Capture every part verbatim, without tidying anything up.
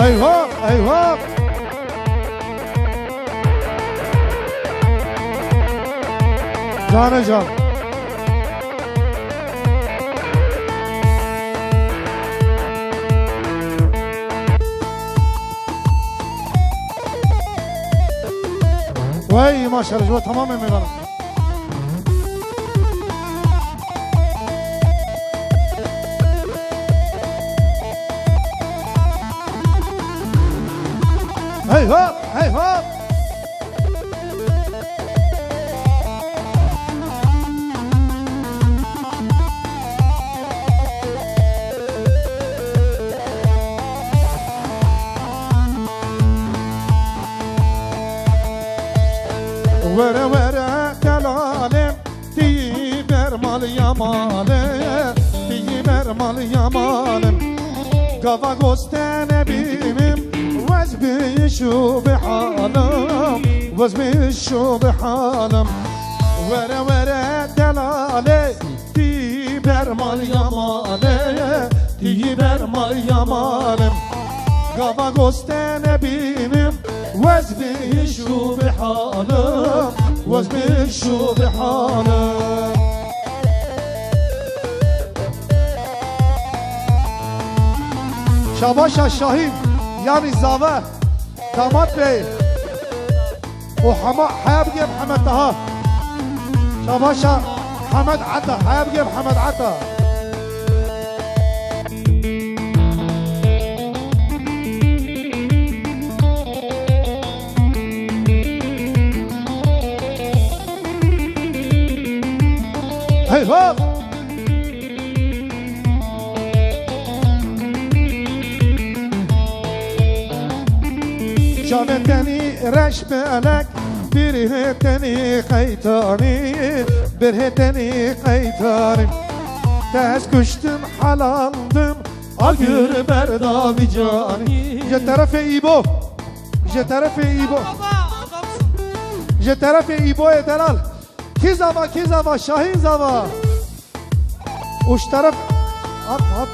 Eyvah, eyvah. Canê can. Wey maşallah, ji bo tamamê mêvanan. Hey hop, hey hop. Were were delalê, tî ber mal ya malê, tî ber mal ya malê. Gava gostene bînim, wez bi şû bi halim, wez bi şû bi halim. Were were delalê, tî ber mal ya malê, tî ber mal ya malê. Gava gostene bînim, wez bi şû bi halim, wez bi şû bi halim. Şabaşa Şahîn, yanî zave, damat bey. O hema, heya bigê Mihemed Taha. Şabaşa Hemed Ata, heya bigê Mihemed Ata. Hey hop! Çavê tenî reş belek, birhê tenî qeytanî, birhê tenî qeytanî. Te ez kuştim, helandim, agir berdavî canî. Ji terefê Îbo, ji terefê Îbo, ji terefê Îboyê delal. Kî zava, kî zava, Şahîn zava. Û ji teref, at, at.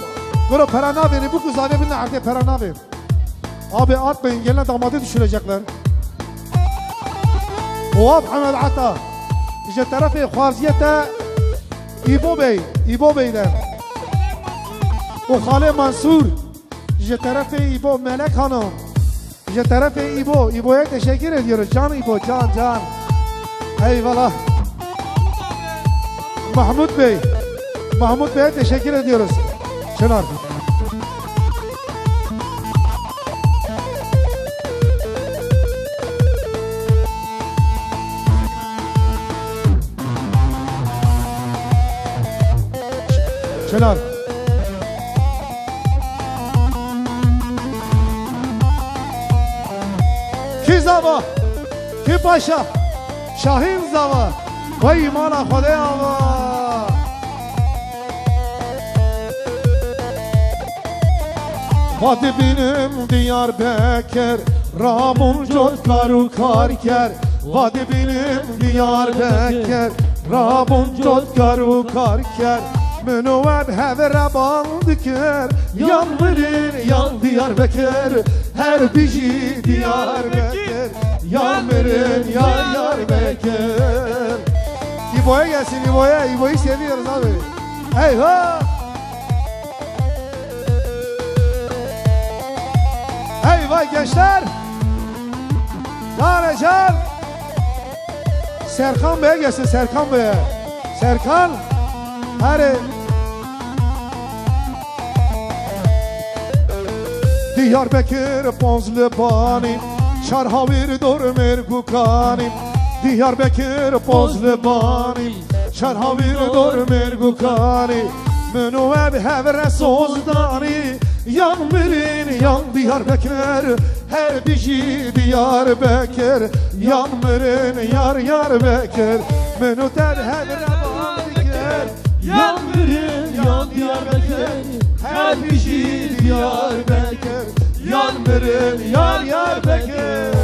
Goro pera navênî, bû ku zavê bin erdê pera navê. Abi atmayın, gene damatı düşürecekler. Oha Muhammed Ata. Ji terefê xwarziyê te Îbo Bey, Îbo Bey de. Û Xalê Mansur. Ji terefê Îbo Melek Hanım. Ji terefê Îbo, Îbo'ya teşekkür ediyoruz. Can Îbo, can, can. Eyvallah. Mahmut Bey, Mahmut Bey'e teşekkür ediyoruz. Çınar. Çınar. Kî zava? Kî paşa? Şahîn zava. Vay mala Xwedê ava. Va dibînim Diyarbekir, rabûn cot kar û kar ker. Va dibînim Diyarbekir, rabûn cot kar û kar ker. Min û we bi hev re bal dikir. Yan mirin, yan Diyarbekir, her bijî Diyarbekir. Yan mirin, yan Diyarbekir. İbo'ya gelsin, İbo'ya. İbo'yu seviyoruz abi. Hey ho! Hey vay gençler! Can Ecan! Serkan Bey'e gelsin, Serkan Bey'e. Serkan, hadi. Diyarbekir Pozlibanî, Çarhawîr Dormêrgukanî. Diyarbekir Pozlibanî, Çarhawîr Dormêrgukanî. Min û we bi hev re soz danî. Yan mirin, yan Diyarbekir, her bijî Diyarbekir. Yan mirin, yar Diyarbekir, min û te bi hev re bal dikir. Yan mirin, yan Diyarbekir, her bijî Diyarbekir. Yan mirin, yan Diyarbekir.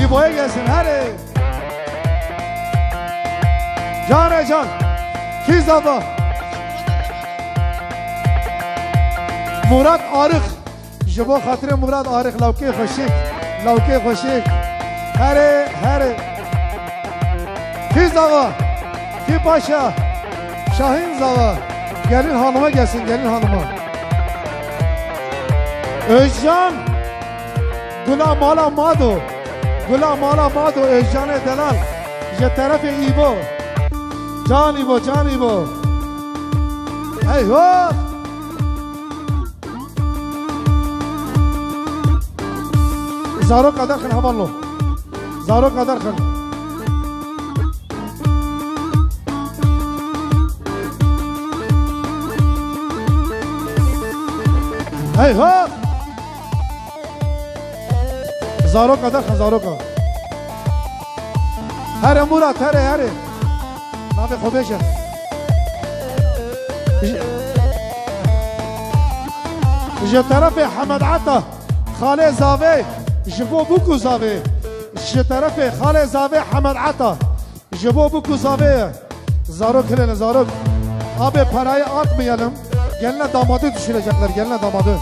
İbo'ya gelsin, hadi. Can Ecan, Kîzava, Murat Arık, Ji bo xatirê Murad Arix, lawkê xweşik, lawkê xweşik. Herê, herê. Kî zava, kî paşa, Şahîn zava. Gelin hanıma gelsin, gelin hanıma. Özcan, gula mala Mado. Gula mala Mado, Özcanê delal. Ji terefê Îbo. Can Îbo, can Îbo. Hey ho! Zaroka derxin hevalno. Zaroka derxin. Hey ho! Zaroka derxin, zaroka. Here Murat, here, here. Navê xwe bêje. Ji, ji terefê Hemed Ata, xalê Zavê, ji bo Bûk û Zavê. Ji terefê xalê Zavê Hemed Ata, ji bo Bûk û Zavê ye. Zarok hilene, zarok. Abi, parayı atmayalım. Geline damadı düşürecekler, geline damadı.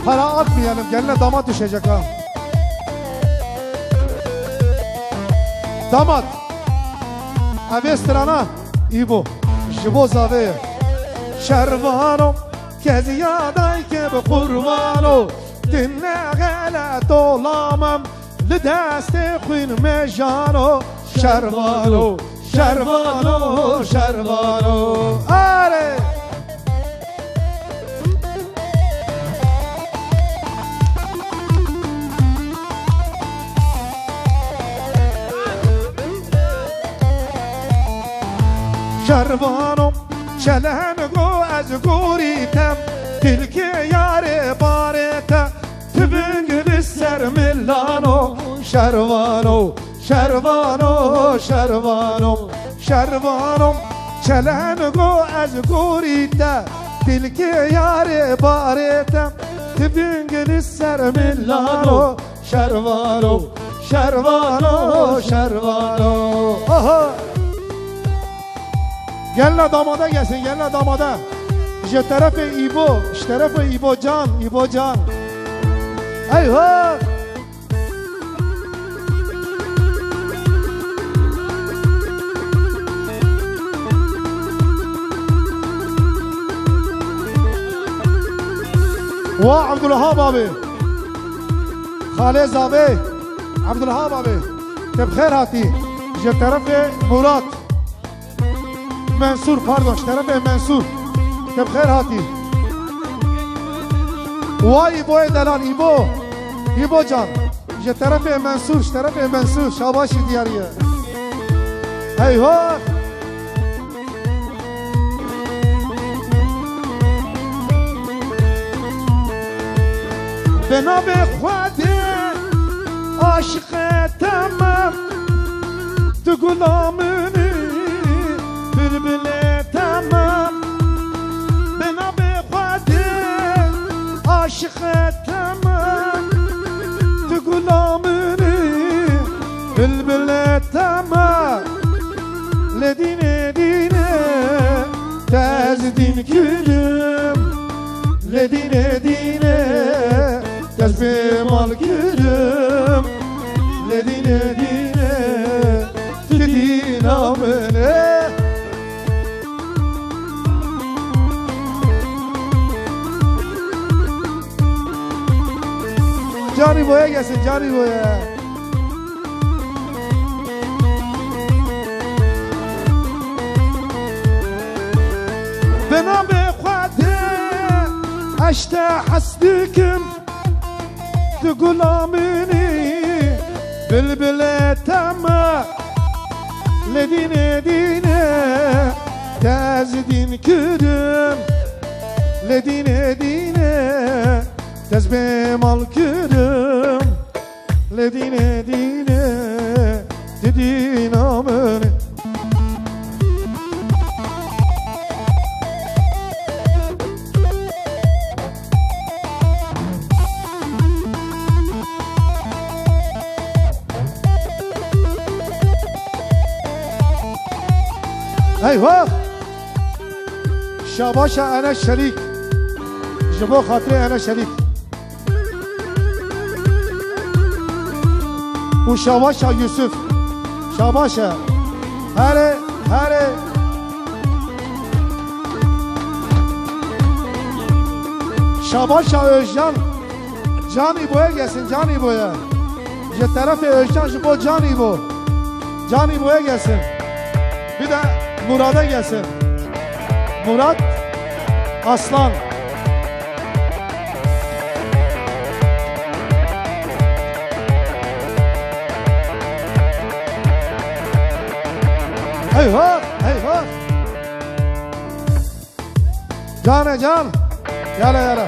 Para atmayalım, geline damat düşecek ha. Damat. Evê strana. Îbo. Ji bo Zavê. Şervano. Keziya dayke bi qurbano. Dinle gele dolamam. Li destê xwîn me jano. Şervano. Şervano, şervano. Are! Şervano, çelen go ez gorî te, tilkê yarê barê te, tiving li ser milano, şervano. Şervano, şervano, şervano, çelen go ez gorî te, dilkê yarê barê te, tiving li ser milano, şervano, şervano, şervano. Aha! Gelna damada gelsin, gelna damada. Ji terefê Îbo, ji terefê Îbo Can, Îbo Can. Hey ho! Wa Abdulwahab abi. Xalê Zavê. Abdulwahab abi. Te bi xêr hatî. Ji terefê Murat. Mensur, pardon, ji terefê Mensur. Te bi xêr hatî. Wa Îboyê delal, Îbo. Îbo can. Ji terefê Mensur, ji terefê Mensur. Şabaşî diyariye. Hey ho! Bi navê Xwedê aşiqe te me, tu gula min î, bilbilê te me. Bi navê Xwedê aşiqe te me, tu gula min î, bilbilê te me. Lê dînê dînê te ez dîn kirim. Lê dînê dînê te ez bêmal kirim. Lê dînê dînê tu dîna min î. Canî boye gelsin, canî boye. Bi navê Xwedê ez ji te hez dikim, tu gula min î, bilbilê te me. Lê dînê dînê te ez dîn kirim. Lê dînê dînê te ez bêmal kirim. Lê dînê dînê tu dîna min î. Hey ho! Şabaşa Enes Şerîk. Ji bo xatirê Enes Şerîk. Û Şabaşa Yusuf. Şabaşa. Herê, herê. Şabaşa Özcan. Can İbo'ya gelsin, Can İbo'ya. Ji terefê Özcan ji bo Can İbo. Can İbo'ya gelsin. Bir de Murat'a gelsin. Murat Aslan. Eyvah, eyvah. Can e can. Yala yala.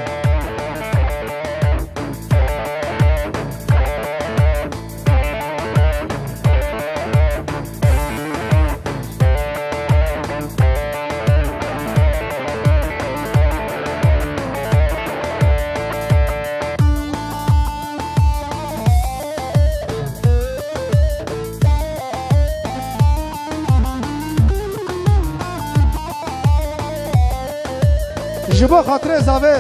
Ji bo xatirê zavê.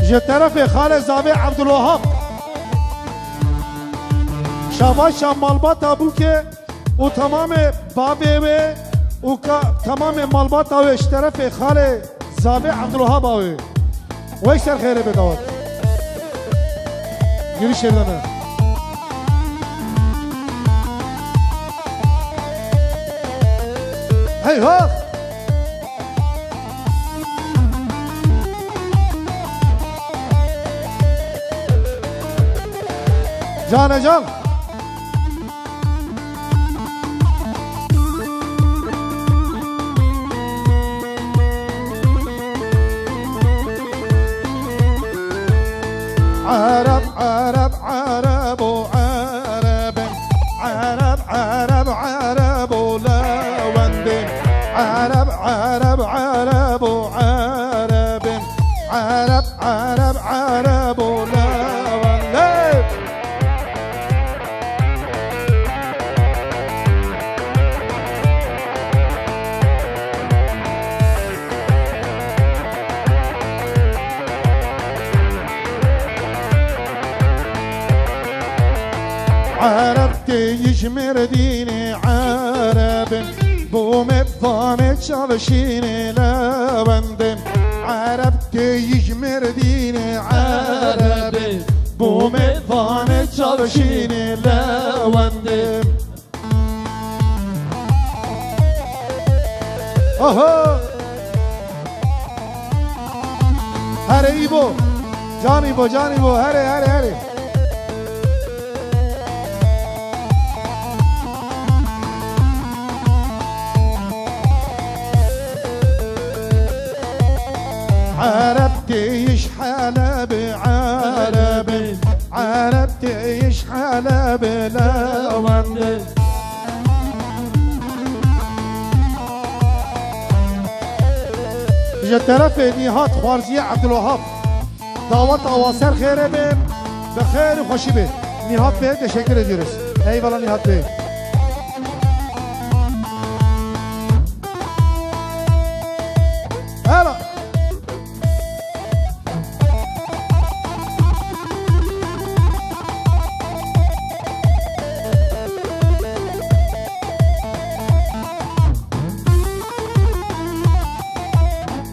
Ji terefê xalê zavê Abdulwahab. Şabaşa malbata bûkê û tamamê bavê wê û ka-, tamamê malbata wê ji terefê xalê zavê Abdulwahab a wê. Wey ser xêrê be dawet. Girişê dene. Hey ha! Can e can. Ereb, ereb, ereb û erebin. Ereb, ereb, ereb û lewendin. Ereb, ereb, ereb û erebin. Ereb, ereb, ereb û lewendin. Ereb tê ji Mêrdînê erebin, bo me vanê çavşînê lewendin. Ereb tê ji Mêrdînê erebin, bo me vanê çavşînê lewendin. Aha! Herê Îbo! Can Îbo, can Îbo, herê, herê, herê! Ereb tê ji Helebê erebin. Ereb tê ji Helebê lewendin. Ji terefê Nîhat Xwarziyê Abdulwahab. Daweta wa ser xêrê be, bi xêr û xweşî be. Nîhat Bey, teşekkür ediyoruz. Eyvallah Nîhat Bey.